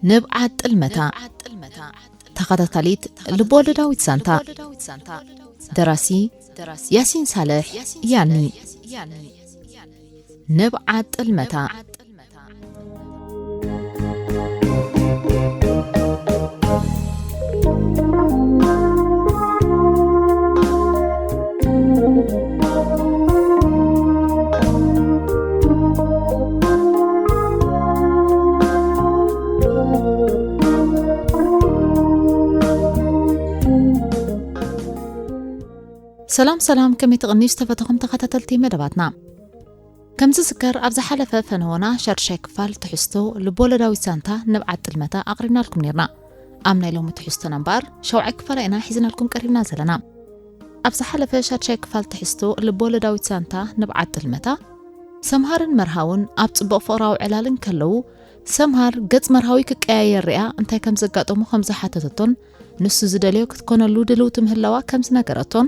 ንብዓት ጥልመታ፣ ተኸታታሊት ልብወለዳዊት ዛንታ። ደራሲ ያሲን ሳልሕ ያኒ። ንብዓት ጥልመታ። ሰላም ሰላም፣ ከመይ ትቕንዩ ዝተፈተኹም ተኸታተልቲ መደባትና? ከም ዝዝከር፣ ኣብ ዝሓለፈ ፈነወና ሻድሻይ ክፋል ትሕዝቶ ልቦለዳዊት ዛንታ ንብዓት ጥልመታ ኣቕሪብናልኩም ኔርና። ኣብ ናይ ሎሚ ትሕዝቶና እምበኣር ሸውዓይ ክፋላ ኢና ሒዝናልኩም ቀሪብና ዘለና። ኣብ ዝሓለፈ ሻድሻይ ክፋል ትሕዝቶ ልቦለዳዊት ዛንታ ንብዓት ጥልመታ፣ ሰምሃርን መርሃውን ኣብ ጽቡቕ ፍቕራዊ ዕላል እንከለዉ፣ ሰምሃር ገጽ መርሃዊ ክቀያየር ሪኣ እንታይ ከም ዘጋጠሞ ከም ዝሓተተቶን ንሱ ዝደልዮ ክትኮነሉ ድልውቲ ምህላዋ ከም ዝነገረቶን፣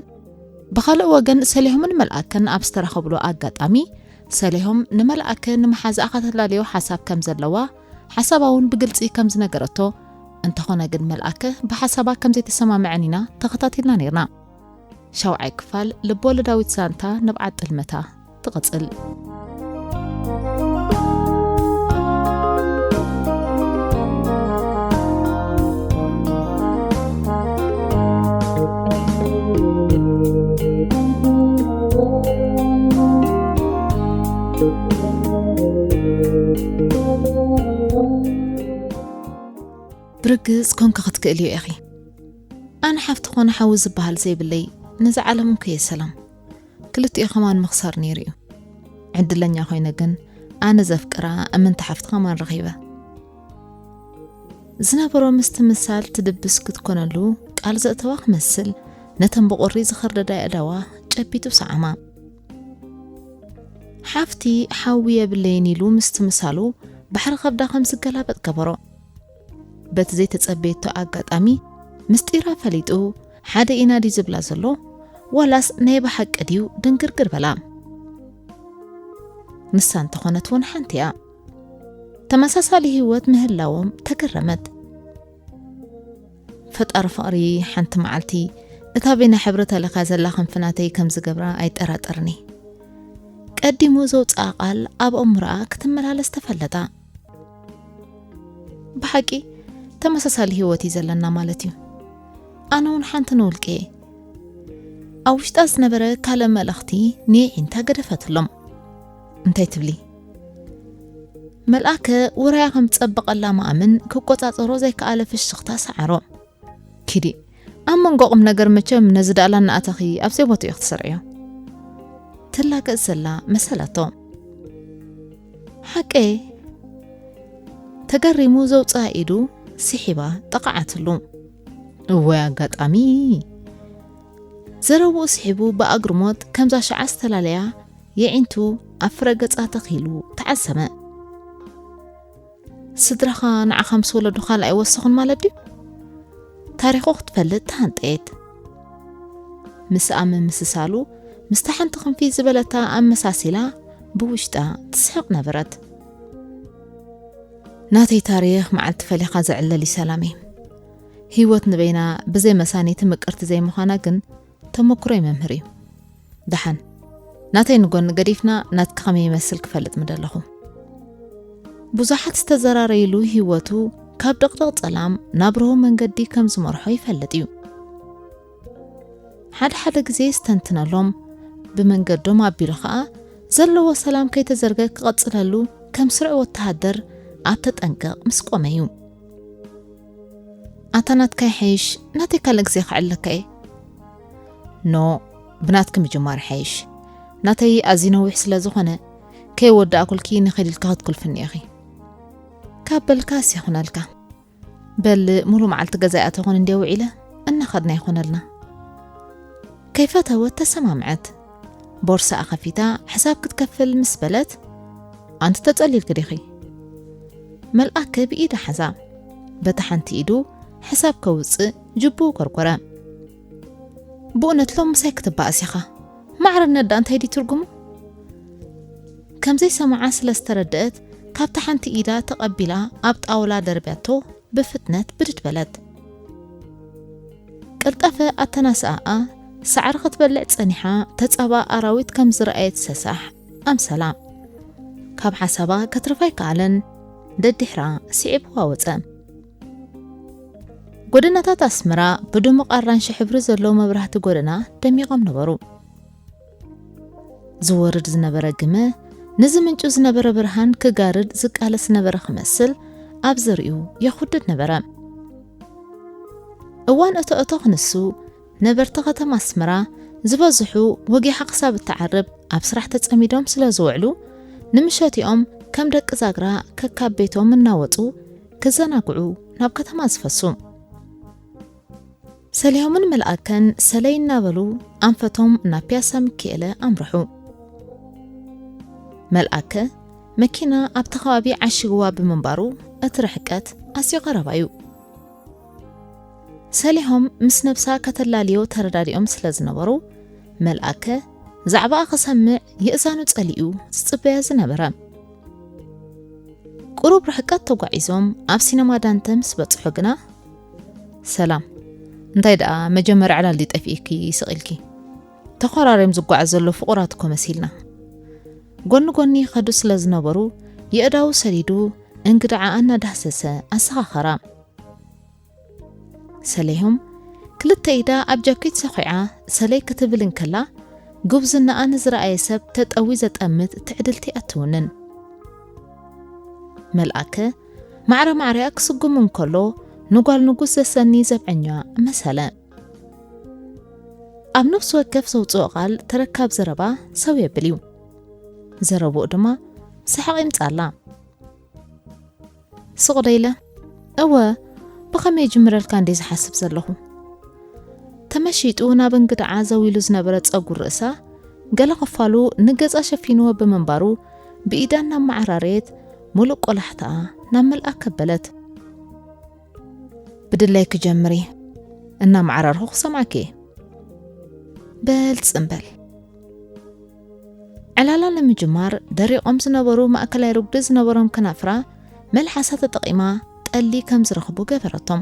ብኻልእ ወገን ሰሊሆምን መልኣከን ኣብ ዝተራኸብሉ ኣጋጣሚ፣ ሰሊሆም ንመልኣከ ንመሓዛኣ ከተላልዮ ሓሳብ ከም ዘለዋ፣ ሓሳባ እውን ብግልጺ ከም ዝነገረቶ፣ እንተኾነ ግን መልኣከ ብሓሳባ ከም ዘይተሰማምዐን ኢና ተኸታቲልና ኔርና። ሻውዓይ ክፋል ልቦለዳዊት ዛንታ ንብዓት ጥልመታ ትቕጽል። ብርግጽ ኮንኪ ክትክእልዮ ኢኺ። ኣነ ሓፍቲ ኮነ ሓዊ ዝበሃል ዘይብለይ፣ ነዛ ዓለም እንኮ እየ ሰላም። ክልቲኡ ከማን ምኽሳር ነይሩ እዩ። ዕድለኛ ኮይነ ግን ኣነ ዘፍቅራ እምንቲ ሓፍቲ ከማን ረኺበ። ዝነበሮ ምስትምሳል ትድብስ ክትኮነሉ ቃል ዘእተዋ ክመስል፣ ነተን ብቑሪ ዝኸርደዳ ኣእዳዋ ጨቢጡ ሰዓማ። ሓፍቲ ሓዊ የብለይን ኢሉ ምስትምሳሉ ባሕሪ ከብዳ ከም ዝገላበጥ ገበሮ። በቲ ዘይተጸበየቶ ኣጋጣሚ ምስጢራ ፈሊጡ፣ ሓደ ኢና ድዩ ዝብላ ዘሎ፣ ዋላስ ናይ ብሓቂ ድዩ ድንግርግር በላ። ንሳ እንተኾነት እውን ሓንቲ እያ። ተመሳሳሊ ህይወት ምህላዎም ተገረመት። ፈጣሪ ፍቕሪ ሓንቲ መዓልቲ እታ በይና ሕብሪ ተለኽያ ዘላ ክንፊ ናተይ ከም ዝገብራ ኣይጠራጠርኒ። ቀዲሙ ዘውፅኣ ቃል ኣብ ኣእምሮኣ ክትመላለስ ተፈለጣ። ብሓቂ ተመሳሳሊ ህይወት እዩ ዘለና ማለት እዩ። ኣነ እውን ሓንቲ ንውልቀየ። ኣብ ውሽጣ ዝነበረ ካልእ መልእኽቲ ንየዒንታ ገደፈትሎም። እንታይ ትብሊ? መልኣከ ውራያ ከም ዝጸበቐላ ምኣምን ክቆጻጸሮ ዘይከኣለ ፍሽኽታ ሰዓሮ። ኪዲ፣ ኣብ መንጎ ቁም ነገር መቸም ነዚ ዳእላ እናኣተኺ ኣብ ዘይቦትኡ ክትሰርዕዮ። ትላገጽ ዘላ መሰለቶ። ሓቀይ? ተገሪሙ ዘውፅኣ ኢዱ ስሒባ ጠቕዓትሉ። እወይ ኣጋጣሚ! ዘረብኡ ስሒቡ ብኣግርሞት ከምዛ ሸዓ ዝተላለያ የዒንቱ ኣብ ፍረ ገጻ ተኺሉ ተዓዘበ። ስድራኻ ንዓኻ ምስ ወለዱኻ ኣይወሰኹን ማለት ድዩ? ታሪኹ ክትፈልጥ ተሃንጠየት። ምስኣ ምምስሳሉ ምስታ ሓንቲ ክንፊ ዝበለታ ኣመሳሲላ ብውሽጣ ትስሕቕ ነበረት። ናተይ ታሪኽ መዓልቲ ፈሊኻ ዘዕለል እዩ ሰላመይ። ህይወት ንበይና ብዘይ መሳኒቲ ምቅርቲ ዘይምዃና ግን ተመክሮይ መምህር እዩ። ደሓን ናተይ ንጎኒ ገዲፍና ናትኪ ከመይ ይመስል ክፈልጥ ምደለኹ። ብዙሓት ዝተዘራረይሉ ህይወቱ ካብ ድቕድቕ ጸላም ናብ ርሁው መንገዲ ከም ዝመርሖ ይፈልጥ እዩ። ሓደ ሓደ ግዜ ዝተንትነሎም፣ ብመንገዶም ኣቢሉ ኸኣ ዘለዎ ሰላም ከይተዘርገ ክቐጽለሉ ከም ስሩዕ ወተሃደር ኣብ ተጠንቀቕ ምስ ቆመ እዩ። ኣታ ናትካ ይሓይሽ፣ ናተይ ካልእ ግዜ ክዕለካ እየ። ኖ፣ ብናትኪ ምጅማር ይሓይሽ። ናተይ ኣዝዩ ነዊሕ ስለ ዝኾነ፣ ከይወዳእኩልኪ ንኺድ ኢልካ ክትኩልፍኒ ኢኺ። ካብ በልካስ ይኹነልካ። በል፣ ሙሉ መዓልቲ ገዛ ኣይኣተኹን እንድየ ውዒለ፣ እናኸድና ይኾነልና። ከይፈተወት ተሰማምዐት። ቦርሳኣ ከፊታ ሕሳብ ክትከፍል ምስ በለት፣ ኣንቲ ተጸሊልኪ ዲኺ? መልኣከ ብኢዳ ሓዛ። በታ ሓንቲ ኢዱ ሕሳብ ከውጽእ ጅቡኡ ጎርጎረ። ብእውነት ሎም ምሳይ ክትበኣስ ኢኻ። ማዕርነት ደኣ እንታይ ድዩ ትርጉሙ? ከም ዘይሰምዓ ስለ ዝተረደአት፣ ካብታ ሓንቲ ኢዳ ተቐቢላ ኣብ ጣውላ ደርብያቶ ብፍጥነት ብድድ በለት። ቀልጣፈ ኣተናስኣኣ ሳዕሪ ክትበልዕ ጸኒሓ ተጻባ ኣራዊት ከም ዝረኣየት ሰሳሕ ኣምሰላ። ካብ ሓሳባ ከትርፋ ኣይከኣለን። ደድሕራ ስዒብዋ ወጸ። ጎደናታት ኣስመራ ብድሙቕ ኣራንሺ ሕብሪ ዘለዎ መብራህቲ ጎደና ደሚቖም ነበሩ። ዝወርድ ዝነበረ ግመ ነዚ ምንጩ ዝነበረ ብርሃን ክጋርድ ዝቃለስ ነበረ ክመስል ኣብ ዝሪኡ የኹድድ ነበረ። እዋን እቶ እቶ ክንሱ ነበርቲ ከተማ ኣስመራ ዝበዝሑ ወጊሓ ክሳብ እትዓርብ ኣብ ስራሕ ተጸሚዶም ስለ ዝውዕሉ ንምሸቲኦም ከም ደቂ ዛግራ ከካብ ቤቶም እናወጹ ክዘናግዑ ናብ ከተማ ዝፈሱ። ሰሊሆምን መልኣከን ሰለይ እናበሉ ኣንፈቶም ናብ ፒያሳ ሚካኤለ ኣምርሑ። መልኣከ መኪና ኣብቲ ከባቢ ዓሽግዋ ብምንባሩ እቲ ርሕቀት ኣዝዩ ቀረባ እዩ። ሰሊሆም ምስ ነብሳ ከተላልዮ ተረዳዲኦም ስለ ዝነበሩ መልኣከ ዛዕባኣ ክሰምዕ የእዛኑ ጸሊኡ ዝጽበያ ዝነበረ። ቁሩብ ርሕቀት ተጓዒዞም ኣብ ሲነማ ዳንተ ምስ በጽሑ ግና፣ ሰላም፣ እንታይ ደኣ መጀመርያ ዕላል ድዩ ጠፊእኪ ስቕ ኢልኪ? ተኾራርዮም ዝጓዓዝ ዘሎ ፍቑራት እኮ መሲልና። ጎኒ ጎኒ ይኸዱ ስለ ዝነበሩ የእዳዉ ሰዲዱ እንግድዓ እናዳህሰሰ ኣሰኻኸራ። ሰለይሆም ክልተ ኢዳ ኣብ ጃኬት ሰኺዓ ሰለይ ክትብል እንከላ ጉብዝናኣ ንዝረኣየ ሰብ ተጠዊ ዘጠምት ትዕድልቲ ኣትውንን። መልኣከ ማዕረ ማዕረኣ ክስጉም እንከሎ ንጓል ንጉስ ዘሰኒ ዘብዐኛ መሰለ። ኣብ ነፍሲ ወከፍ ዘውፅኦ ቃል ተረካብ ዘረባ ሰው የብል እዩ። ዘረብኡ ድማ ሰሓቕ ይምፃላ። ስቕ ዶ ኢለ፣ እወ፣ ብኸመይ ይጅምረልካ እንዴ ዝሓስብ ዘለኹ። ተመሺጡ ናብ እንግድዓ ዘው ኢሉ ዝነበረ ጸጉር ርእሳ፣ ገለ ክፋሉ ንገጻ ሸፊንዎ ብምንባሩ፣ ብኢዳ እናመዓራረየት፣ ሙሉእ ቆላሕታኣ ናብ መልኣክ ከበለት። ብድላይኪ ጀምሪ፣ እናመዓራርኹ ክሰምዓኪ እየ። በል ጽምበል። ዕላላ ንምጅማር ደሪቖም ዝነበሩ ማእከላይ ርጉዲ ዝነበሮም ከናፍራ መልሓሳ ተጠቒማ ጠሊ ከም ዝረኽቡ ገበረቶም።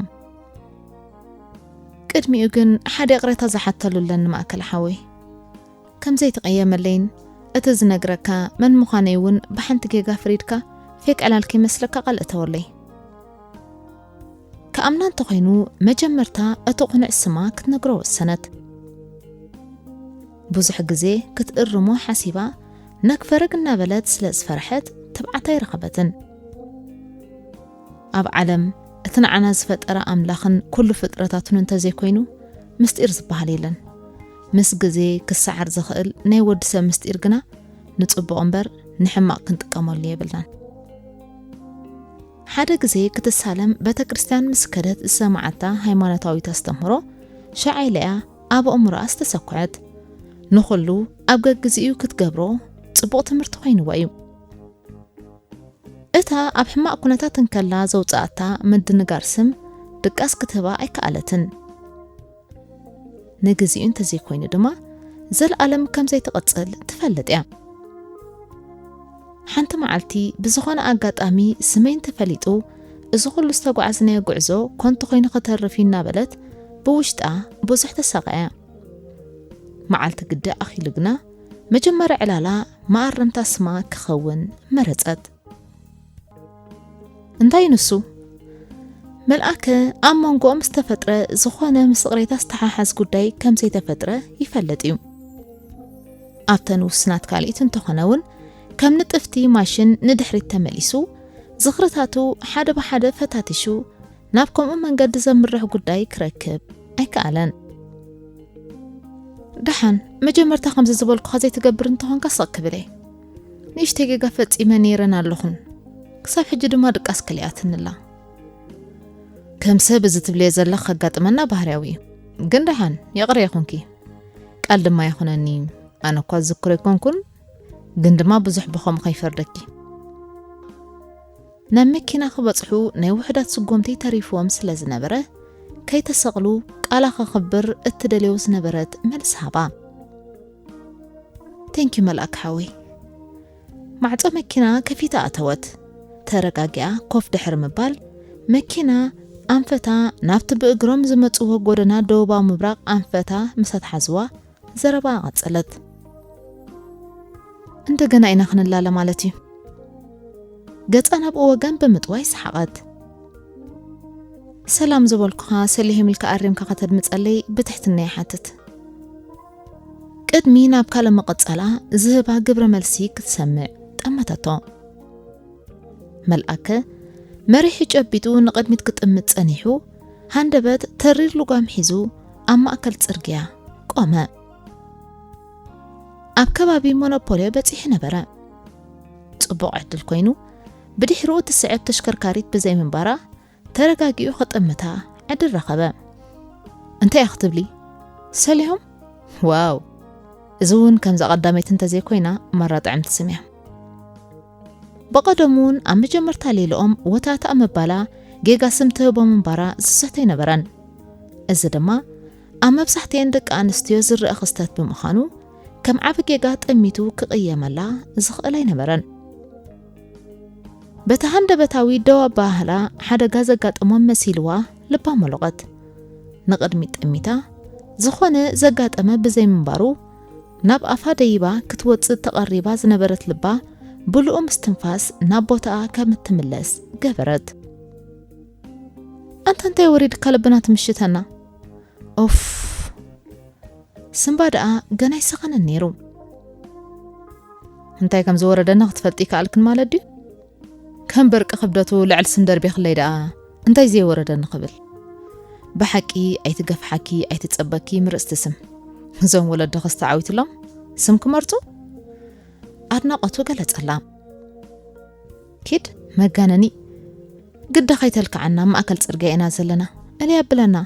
ቅድሚኡ ግን ሓደ ይቕሬታ ዝሓተሉ ኣለኒ ማእከል ሓወይ። ከም ዘይትቕየመለይን እቲ ዝነግረካ መን ምዃነይ እውን ብሓንቲ ጌጋ ፍሪድካ ፌክ ዕላል ከይመስለካ ቃል እተወለይ። ክኣምና እንተኾይኑ መጀመርታ እቲ ቕኑዕ ስማ ክትነግሮ ወሰነት። ብዙሕ ግዜ ክትእርሞ ሓሲባ ነክፈረግ እናበለት ስለ ዝፈርሐት ትብዓት ኣይረኸበትን። ኣብ ዓለም እቲ ንዓና ዝፈጠረ ኣምላኽን ኩሉ ፍጥረታቱን እንተዘይኮይኑ ምስጢር ዝበሃል የለን። ምስ ግዜ ክሰዓር ዝኽእል ናይ ወዲ ሰብ ምስጢር ግና ንጽቡቕ እምበር ንሕማቕ ክንጥቀመሉ የብልናን። ሓደ ግዜ ክትሳለም ቤተ ክርስቲያን ምስ ከደት ዝሰማዓታ ሃይማኖታዊት ኣስተምህሮ ሸዓ ኢለያ ኣብ ኣእምሮኣ ዝተሰኩዐት። ንኹሉ ኣብ ገግዜኡ ክትገብሮ ጽቡቕ ትምህርቲ ኮይንዎ እዩ። እታ ኣብ ሕማቕ ኩነታት እንከላ ዘውጽኣታ ምድንጋር ስም ድቃስ ክትህባ ኣይከኣለትን። ንግዚኡ እንተዘይኮይኑ ድማ ዘለኣለም ከም ዘይትቕጽል ትፈልጥ እያ። ሓንቲ መዓልቲ ብዝኾነ ኣጋጣሚ ስመይ እንተፈሊጡ እዚ ኩሉ ዝተጓዓዝናዮ ጉዕዞ ኮንቱ ኮይኑ ክተርፍ እዩ እናበለት ብውሽጣ ብዙሕ ተሳቐያ። መዓልቲ ግዲ ኣኺሉ ግና መጀመርያ ዕላላ መኣረምታ ስማ ክኸውን መረጸት። እንታይ ንሱ? መልኣከ ኣብ መንጎኦም ዝተፈጥረ ዝኾነ ምስ ይቕሬታ ዝተሓሓዝ ጉዳይ ከም ዘይተፈጥረ ይፈልጥ እዩ። ኣብተን ውስናት ካልኢት እንተኾነ እውን ከም ንጥፍቲ ማሽን ንድሕሪት ተመሊሱ ዝኽርታቱ ሓደ ብሓደ ፈታቲሹ ናብ ከምኡ መንገዲ ዘምርሕ ጉዳይ ክረክብ ኣይከኣለን። ደሓን መጀመርታ ከምዚ ዝበልኩኻ ዘይትገብር እንተኾንካ ስቕ ክብል እየ። ንእሽተይ ጌጋ ፈጺመ ነይረን ኣለኹን። ክሳብ ሕጂ ድማ ድቃስ ከሊኣትንላ። ከም ሰብ እዚ ትብልዮ ዘለኽ ከጋጥመና ባህርያዊ እዩ። ግን ደሓን ይቕረ ይኹንኪ። ቃል ድማ ይኹነኒ። ኣነ እኳ ዝዝክሮ ኣይኮንኩን፣ ግን ድማ ብዙሕ ብኸምኡ ከይፈርደኪ። ናብ መኪና ክበጽሑ ናይ ውሑዳት ስጎምቲ ተሪፍዎም ስለ ዝነበረ፣ ከይተሰቕሉ ቃላ ከኽብር እትደልዮ ዝነበረት መልሲ ሃባ። ቴንኪ መልኣክ ሓወይ። ማዕጾ መኪና ከፊታ ኣተወት። ተረጋጊኣ ኮፍ ድሕሪ ምባል፣ መኪና ኣንፈታ ናብቲ ብእግሮም ዝመጽዎ ጎደና ደቡባዊ ምብራቕ ኣንፈታ ምስ ኣትሓዝዋ፣ ዘረባ ቀጸለት። "እንደገና ኢና ክንላለ ማለት እዩ?" ገጻ ናብኡ ወገን ብምጥዋይ ሰሓቐት። "ሰላም ዝበልኩኻ ሰሊሆም ኢልካ ኣሪምካ ከተድምጸለይ ብትሕትና ይሓትት?" ቅድሚ ናብ ካልእ ምቕጻላ ዝህባ ግብረ መልሲ ክትሰምዕ ጠመተቶ። መልኣከ መሪሑ ጨቢጡ ንቕድሚት ክጥምት ጸኒሑ፣ ሃንደበት ተሪር ልጓም ሒዙ ኣብ ማእከል ጽርግያ ቆመ። ኣብ ከባቢ ሞኖፖልዮ በጺሑ ነበረ። ጽቡቕ ዕድል ኮይኑ፣ ብድሕሪኡ ትስዕብ ተሽከርካሪት ብዘይምንባራ፣ ተረጋጊኡ ክጥምታ ዕድል ረኸበ። "እንታይ ኢኺ ክትብሊ? ሰሊሆም? ዋው! እዚ እውን ከምዛ ቀዳመይቲ እንተዘይኮይና፣ ማራ ጥዕምቲ ስም እያ። ብቐደሙ እውን ኣብ መጀመርታ ሌልኦም ወታእታእ ምባላ ጌጋ ስም ትህቦ ምንባራ ዝስሕቶ ኣይነበረን። እዚ ድማ ኣብ መብዛሕትኤን ደቂ ኣንስትዮ ዝረኣ ክስተት ብምዃኑ፣ ከም ዓቢ ጌጋ ጠሚቱ ክቕየመላ ዝኽእል ኣይነበረን። በቲ ሃንደበታዊ ደው ኣበሃህላ ሓደጋ ዘጋጠሞም መሲልዋ ልባ መሎቐት። ንቕድሚት ጠሚታ፣ ዝኾነ ዘጋጠመ ብዘይምንባሩ፣ ናብ ኣፋ ደይባ ክትወጽእ ተቐሪባ ዝነበረት ልባ ብልኡም እስትንፋስ ናብ ቦታኣ ከም እትምለስ ገበረት። "ኣንታ እንታይ ወሪድካ ልብና ትምሽተና? ኦፍ!" ስምባ ደኣ ገና ኣይሰኸነን ነይሩ። "እንታይ ከም ዝወረደኒ ክትፈልጢ ይከኣልክን ማለት ድዩ? ከም በርቂ ክብደቱ ልዕሊ ስም ደርቢኽለይ ደኣ እንታይ ዘይወረደኒ ክብል? ብሓቂ ኣይትገፍሓኪ ኣይትጸበኪ ምርጽቲ ስም። እዞም ወለድኽስ ተዓዊትሎም ስም ክመርጹ?" ኣድናቖቱ ገለጸላ። "ኪድ መጋነኒ፣ ግዳ ከይተልክዓና፣ ማእከል ጽርግያ ኢና ዘለና። እልይ ኣብለና!"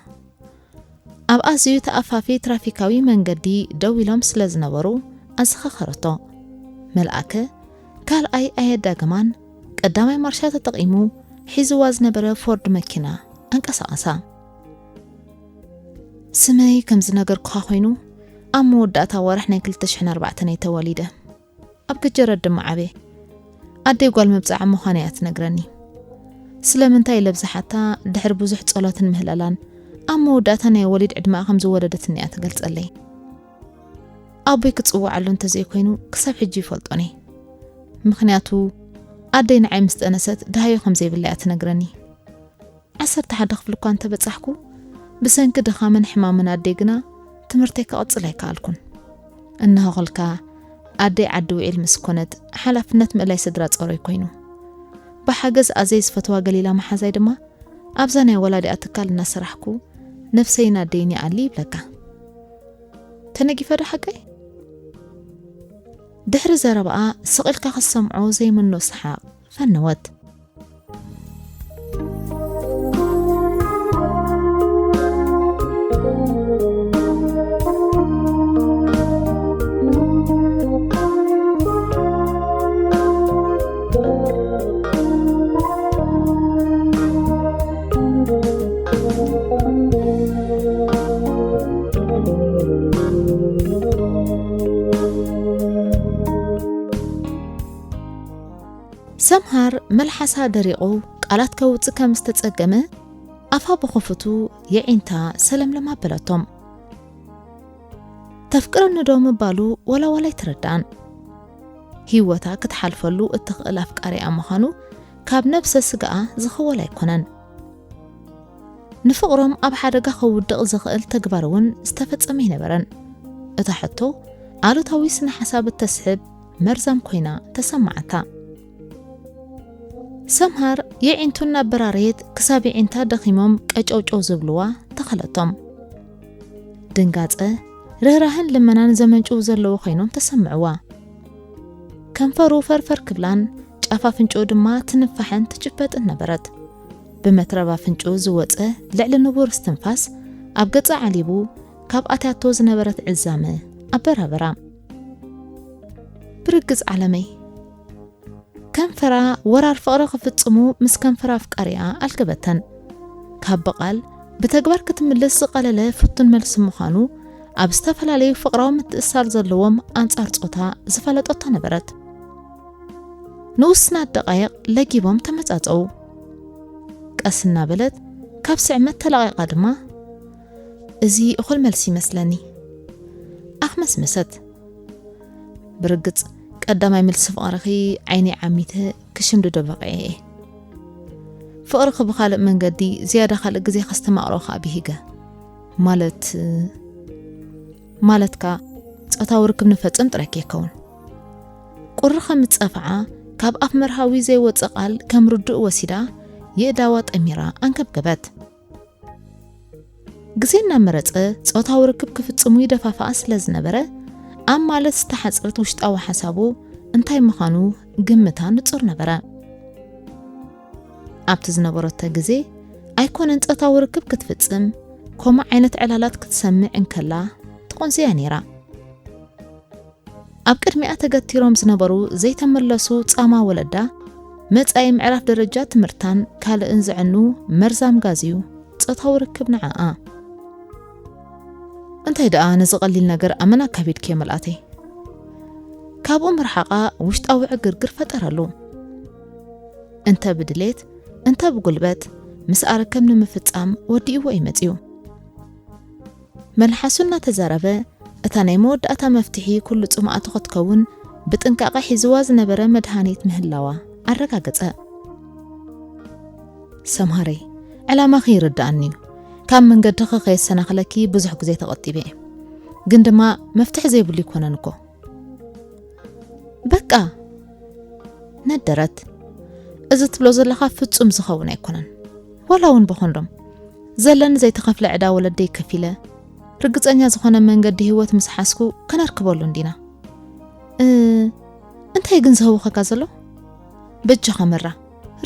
ኣብ ኣዝዩ ተኣፋፊ ትራፊካዊ መንገዲ ደው ኢሎም ስለ ዝነበሩ ኣዘኻኸረቶ። መልኣከ ካልኣይ ኣየዳገማን፣ ቀዳማይ ማርሻ ተጠቒሙ ሒዝዋ ዝነበረ ፎርድ መኪና ኣንቀሳቐሳ። ስመይ ከም ዝነገርኩኻ ኮይኑ፣ ኣብ መወዳእታ ወርሒ ናይ ክልተ ሽሕን ኣርባዕተን እየ ተወሊደ። ኣብ ገጀረት ድማ ዓብየ። ኣደይ ጓል መብጽዓ ምዃና እያ ትነግረኒ። ስለምንታይ ኢለ ብዝሓታ፣ ድሕሪ ብዙሕ ጸሎትን ምህለላን፣ ኣብ መወዳእታ ናይ ወሊድ ዕድመኣ ከም ዝወለደትኒ እያ ትገልጸለይ። ኣቦይ ክጽውዓሉ እንተዘይኮይኑ፣ ክሳብ ሕጂ ይፈልጦን እየ። ምኽንያቱ፣ ኣደይ ንዓይ ምስ ጠነሰት፣ ደሃዩ ከም ዘይብላ እያ ትነግረኒ። ዓሰርተ ሓደ ክፍሊ እኳ እንተበጻሕኩ፣ ብሰንኪ ድኻምን ሕማምን ኣደይ ግና ትምህርተይ ክቕጽል ኣይከኣልኩን። እንሆ ክልካ ኣደይ ዓዲ ውዒል ምስ ኮነት፣ ሓላፍነት ምእላይ ስድራ ጸሮይ ኮይኑ። ብሓገዝ ኣዘይ ዝፈትዋ ገሊላ መሓዛይ ድማ፣ ኣብዛ ናይ ወላዲኣ ትካል እናሰራሕኩ፣ ነብሰይን ኣደይን ይኣሊ ይብለካ። ተነጊፈ ዶ ሓቀይ? ድሕሪ ዘረባኣ ስቕ ኢልካ ክትሰምዖ ዘይምኖ ሰሓቕ ፈነወት። ሰምሃር መልሓሳ ደሪቑ ቃላት ከውጽእ ከም ዝተጸገመ፣ ኣፋ ብኽፉቱ የዒንታ ሰለምለም ኣበለቶም። "ተፍቅረኒ ዶ?" ምባሉ ወላ ዋላ ኣይተረድኣን። ህይወታ ክትሓልፈሉ እትኽእል ኣፍቃሪኣ ምዃኑ ካብ ነብሰ ስጋኣ ዝኽወል ኣይኮነን። ንፍቕሮም ኣብ ሓደጋ ከውድቕ ዝኽእል ተግባር እውን ዝተፈጸመ ኣይነበረን። እታ ሕቶ ኣሉታዊ ስነ ሓሳብ እተስሕብ መርዛም ኮይና ተሰማዓታ። ሰምሃር የዒንቱ እናበራረየት ክሳብ የዒንታ ደኺሞም ቀጨውጨው ዝብልዋ ተኸለቶም። ድንጋጸ፣ ርህራህን ልመናን ዘመንጭዉ ዘለዉ ኮይኖም ተሰምዕዋ። ከንፈሩ ፈርፈር ክብላን ጫፍ ኣፍንጭኡ ድማ ትንፋሕን ትጭበጥን ነበረት። ብመትረብ ኣፍንጭኡ ዝወጸ ልዕሊ ንቡር እስትንፋስ ኣብ ገጻ ዓሊቡ ካብ ኣትያቶ ዝነበረት ዕዛመ ኣበራበራ። ብርግጽ ዓለመይ፣ ከንፈራ ወራር ፍቕሪ ክፍጽሙ ምስ ከንፈራ ኣፍቃሪኣ ኣልገበተን። ካብ ብቓል ብተግባር ክትምልስ ዝቐለለ ፍቱን መልሲ ምዃኑ ኣብ ዝተፈላለዩ ፍቕራዊ ምትእስሳር ዘለዎም ኣንጻር ጾታ ዝፈለጠቶ ነበረት። ንውስናት ደቓይቕ ለጊቦም ተመጻጸዉ። ቀስ እናበለት ካብ ስዕመት ተላቒቓ ድማ፣ "እዚ እኹል መልሲ ይመስለኒ" ኣኽመስመሰት። "ብርግጽ ቀዳማይ መልሲ ፍቕርኺ ዓይነይ ዓሚተ ክሽምድዶ በቒዐ እየ። ፍቕርኺ ብኻልእ መንገዲ ዝያዳ ካልእ ግዜ ከስተማቕሮ ከኣ ብሂገ። ማለት፣ ማለትካ ጾታዊ ርክብ ንፈጽም ጥራይ ከይከውን?" ቁሪ ከም ዝጸፍዓ ካብ ኣፍ መርሃዊ ዘይወጽእ ቃል ከም ርዱእ ወሲዳ የእዳዋ ጠሚራ ኣንገብገበት። ግዜ እናመረጸ ጾታዊ ርክብ ክፍጽሙ ይደፋፍኣ ስለ ዝነበረ፣ ኣብ ማለት ዝተሓጽረት ውሽጣዊ ሓሳቡ እንታይ ምዃኑ ግምታ ንጹር ነበረ። ኣብቲ ዝነበረቶ ግዜ ኣይኮነን ጾታዊ ርክብ ክትፍጽም፣ ከምኡ ዓይነት ዕላላት ክትሰምዕ እንከላ ተቖንዝያ ነይራ። ኣብ ቅድሚኣ ተገቲሮም ዝነበሩ ዘይተመለሱ ጻማ ወለዳ፣ መጻኢ ምዕራፍ ደረጃ ትምህርታን ካልእን ዘዕኑ መርዛም ጋዝ እዩ ጾታዊ ርክብ ንዓኣ። እንታይ ደኣ ነዚ ቀሊል ነገር ኣመና ካቢድክዮ መልኣተይ። ካብኡ ምርሓቓ ውሽጣዊ ዕግርግር ፈጠረሉ። እንተ ብድሌት፣ እንተ ብጉልበት፣ ምስኣ ርክብ ንምፍጻም ወዲእዎ እዩ መጺኡ። መልሓሱ እናተዛረበ፣ እታ ናይ መወዳእታ መፍትሒ ኩሉ ጽምኣቱ ክትከውን ብጥንቃቐ ሒዝዋ ዝነበረ መድሃኒት ምህላዋ ኣረጋገጸ። ሰምሃረይ፣ ዕላማኺ ይርድኣኒ እዩ። ካብ መንገድኺ ከየሰናኽለኪ ብዙሕ ግዜ ተቖጢበ እየ። ግን ድማ መፍትሒ ዘይብሉ ኣይኮነን እኮ። በቃ! ነደረት። እዚ ትብሎ ዘለኻ ፍጹም ዝኸውን ኣይኮነን። ዋላ እውን ብኾንዶም። ዘለኒ ዘይተኸፍለ ዕዳ ወለደይ ከፊለ፣ ርግጸኛ ዝኾነ መንገዲ ህይወት ምስ ሓዝኩ ከነርክበሉ እንዲና። እ፣ እንታይ ግን ዝህውኸካ ዘሎ? በጃኻ መራ፣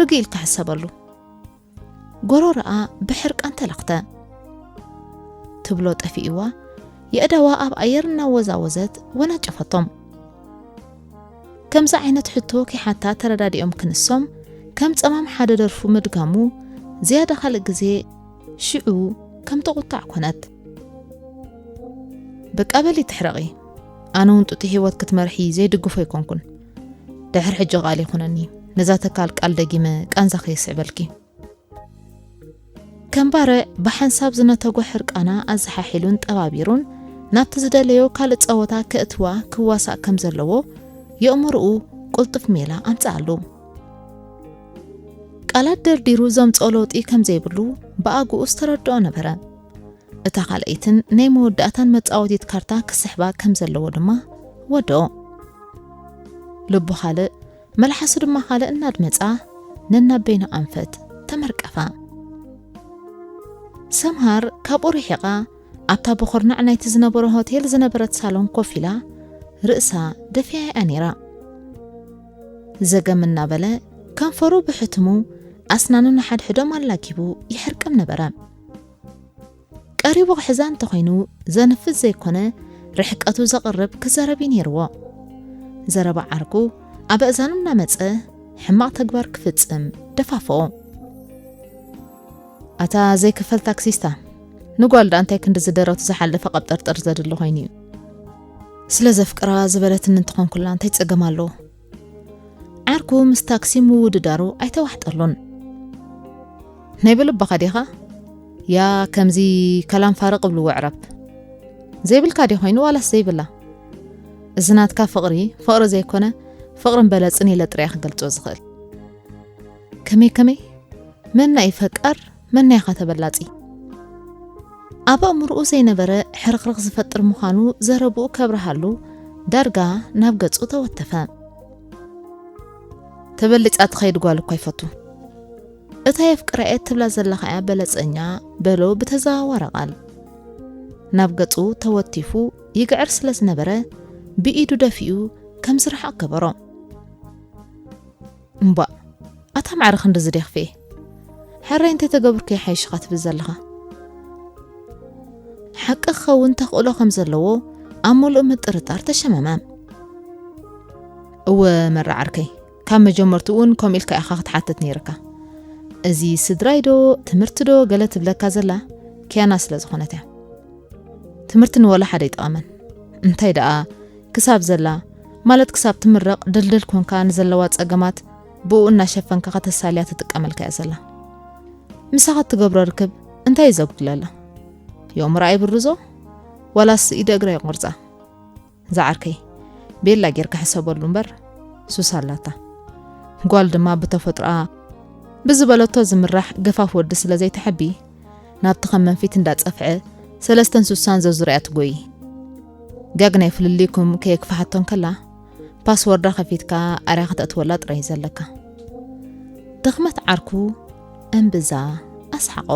ርግእ ኢልካ ሕሰበሉ። ጎሮሮኣ ብሕርቃን ተለኽተ። ትብሎ ጠፊእዋ፣ የእዳዋ ኣብ ኣየር እናወዛወዘት ወናጨፈቶም። ከምዚ ዓይነት ሕቶ ከይሓታ ተረዳዲኦም ክንሶም፣ ከም ጸማም ሓደ ደርፉ ምድጋሙ ዝያዳ ካልእ ግዜ ሽዑ ከም ተቑጣዕ ኮነት። በቃ በሊ ትሕረቒ፣ ኣነ እውን ጥጡይ ህይወት ክትመርሒ ዘይድግፎ ኣይኮንኩን። ድሕሪ ሕጂ ቃል ይኹነኒ፣ ነዛ ተካል ቃል ደጊመ ቃንዛ ከየስዕበልኪ። ከም ባርዕ ብሓንሳብ ዝነተጎ ሕርቃና ኣዘሓሒሉን ጠባቢሩን ናብቲ ዝደለዮ ካልእ ጸወታ ከእትዋ ክዋሳእ ከም ዘለዎ የእምሮኡ ቅልጡፍ ሜላ ኣምጽኣሉ። ቃላት ደርዲሩ ዘምጽኦ ለውጢ ከም ዘይብሉ ብኣግኡ ዝተረድኦ ነበረ። እታ ካልኣይትን ናይ መወዳእታን መጻወቲት ካርታ ክስሕባ ከም ዘለዎ ድማ ወድኦ። ልቡ ካልእ፣ መልሓሱ ድማ ካልእ እናድመጻ ነናብ በይኑ ኣንፈት ተመርቀፋ። ሰምሃር ካብኡ ርሒቓ ኣብታ ብኹርናዕ ናይቲ ዝነበሮ ሆቴል ዝነበረት ሳሎን ኮፍ ኢላ ርእሳ ደፊኣያ ነይራ። ዘገም እናበለ ከንፈሩ ብሕትሙ ኣስናኑ ንሓድሕዶም ኣላጊቡ ይሕርቅም ነበረ። ቀሪቡ ክሕዛ እንተኾይኑ ዘንፍዝ ዘይኮነ ርሕቀቱ ዘቕርብ ክዛረብ እዩ ነይርዎ። ዘረባ ዓርኩ ኣብ ኣእዛኑ እናመጸ ሕማቕ ተግባር ክፍጽም ደፋፍኦ። ኣታ ዘይክፈል ታክሲስታ፣ ንጓል ደኣ እንታይ ክንዲ ዝደረቱ ዝሓለፈ ቀብጠርጠር ዘድሊ ኮይኑ እዩ። ስለ ዘፍቅራ ዝበለትኒ እንተኾንኩላ እንታይ ጸገም ኣለዎ? ዓርኩ ምስ ታክሲ ምውድዳሩ ኣይተዋሕጠሉን። ናይ ብልብኻ ዲኻ? ያ ከምዚ ከላም ፋርቕ እብልዎ ዕረብ። ዘይብልካ ድዩ ኮይኑ ዋላስ ዘይብላ? እዚ ናትካ ፍቕሪ፣ ፍቕሪ ዘይኮነ፣ ፍቕርን በለጽን ኢለ ጥራይ ክገልጾ ዝኽእል። ከመይ ከመይ? መና እዩ ፈቃር፣ መና ኢኻ ተበላጺ? ኣብ ኣእምሮኡ ዘይነበረ ሕርኽርኽ ዝፈጥር ምዃኑ ዘረብኡ ከብርሃሉ ዳርጋ ናብ ገጹ ተወተፈ። ተበሊጻ ትኸይድ ጓል እኳ ይፈቱ። እታ የፍቅራ እየ ትብላ ዘለኻ እያ በለጸኛ፣ በሎ ብተዘዋዋሪ ቃል። ናብ ገጹ ተወቲፉ ይግዕር ስለ ዝነበረ ብኢዱ ደፊኡ ከም ዝርሕቕ ገበሮ። እምባእ፣ ኣታ ማዕረ ክንድዚ ድየ ክፍኤ? ሕራይ እንተይተገብርኩ ይሓይሽኻ ትብል ዘለኻ። ሓቂ ክኸውን ተኽእሎ ከም ዘለዎ ኣብ ምሉእ ምጥርጣር ተሸመመ። እወ መራ ዓርከይ፣ ካብ መጀመርትኡ እውን ከምኡ ኢልካ ኢኻ ክትሓትት ነይርካ። እዚ ስድራይ ዶ ትምህርቲ ዶ ገለ ትብለካ ዘላ ኪያና ስለ ዝኾነት እያ። ትምህርቲ ንወላ ሓደ ኣይጠቐመን። እንታይ ደኣ ክሳብ ዘላ ማለት ክሳብ ትምረቕ ድልድል ኮንካ ንዘለዋ ጸገማት ብኡ እናሸፈንካ ከተሳልያ ትጥቀመልካ እያ ዘላ። ምሳኻ እትገብሮ ርክብ እንታይ እዩ ዘጉድለላ? የእምሮኣ ይብርዞ ዋላስ ኢደ እግራ ይቆርጻ? ዝዓርከይ፣ ቤላ ጌርካ ሕሰበሉ እምበር ሱስ ኣላታ። ጓል ድማ ብተፈጥሮኣ ብዝበለቶ ዝምራሕ ገፋፍ ወዲ ስለ ዘይትሐቢ፣ ናብቲ ከም መንፊት እንዳጸፍዐ ሰለስተን ሱሳን ዘዙርያ ትጎይ። ጋግ ናይ ፍልልይኩም ከየክፍሓቶ እንከላ፣ ፓስወርዳ ከፊትካ ኣርያ ከተእትወላ ጥራይ እዩ ዘለካ። ድኽመት ዓርኩ እምብዛ ኣስሓቖ።